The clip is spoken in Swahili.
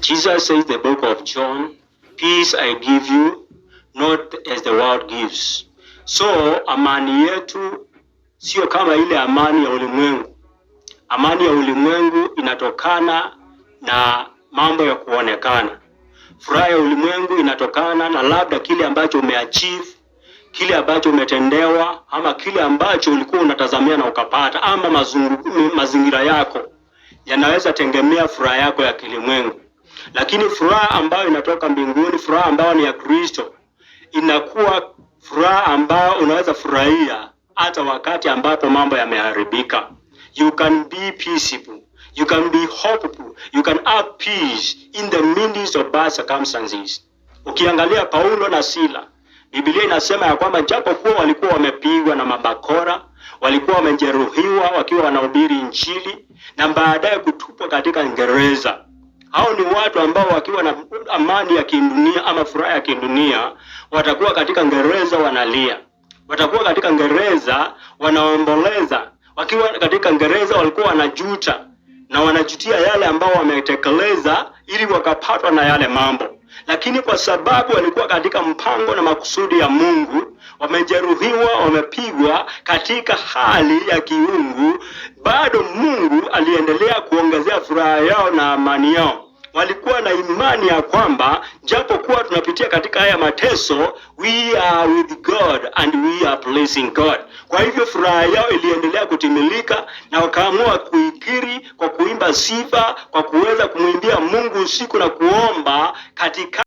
Jesus says the book of John, "Peace I give you, not as the world gives." So amani yetu sio kama ile amani ya ulimwengu. Amani ya ulimwengu inatokana na mambo ya kuonekana. Furaha ya ulimwengu inatokana na labda kile ambacho umeachieve, kile ambacho umetendewa, ama kile ambacho ulikuwa unatazamia na ukapata, ama mazingira yako yanaweza tegemea furaha yako ya kilimwengu. Lakini furaha ambayo inatoka mbinguni, furaha ambayo ni ya Kristo, inakuwa furaha ambayo unaweza furahia hata wakati ambapo mambo yameharibika. You can be peaceful, you can be hopeful, you can have peace in the midst of bad circumstances. Ukiangalia Paulo na Sila, Biblia inasema ya kwamba japo kuwa walikuwa wamepigwa na mabakora, walikuwa wamejeruhiwa wakiwa wanahubiri Injili na baadaye kutupwa katika gereza. Hao ni watu ambao wakiwa na amani ya kidunia ama furaha ya kidunia watakuwa katika gereza wanalia, watakuwa katika gereza wanaomboleza. Wakiwa katika gereza walikuwa wanajuta na wanajutia yale ambao wametekeleza ili wakapatwa na yale mambo, lakini kwa sababu walikuwa katika mpango na makusudi ya Mungu, wamejeruhiwa, wamepigwa katika hali ya kiungu, bado Mungu aliendelea kuongezea furaha yao na amani yao. Walikuwa na imani ya kwamba japo kuwa tunapitia katika haya mateso, we are with God and we are pleasing God. Kwa hivyo furaha yao iliendelea kutimilika na wakaamua kuikiri kwa kuimba sifa, kwa kuweza kumwimbia Mungu usiku na kuomba katika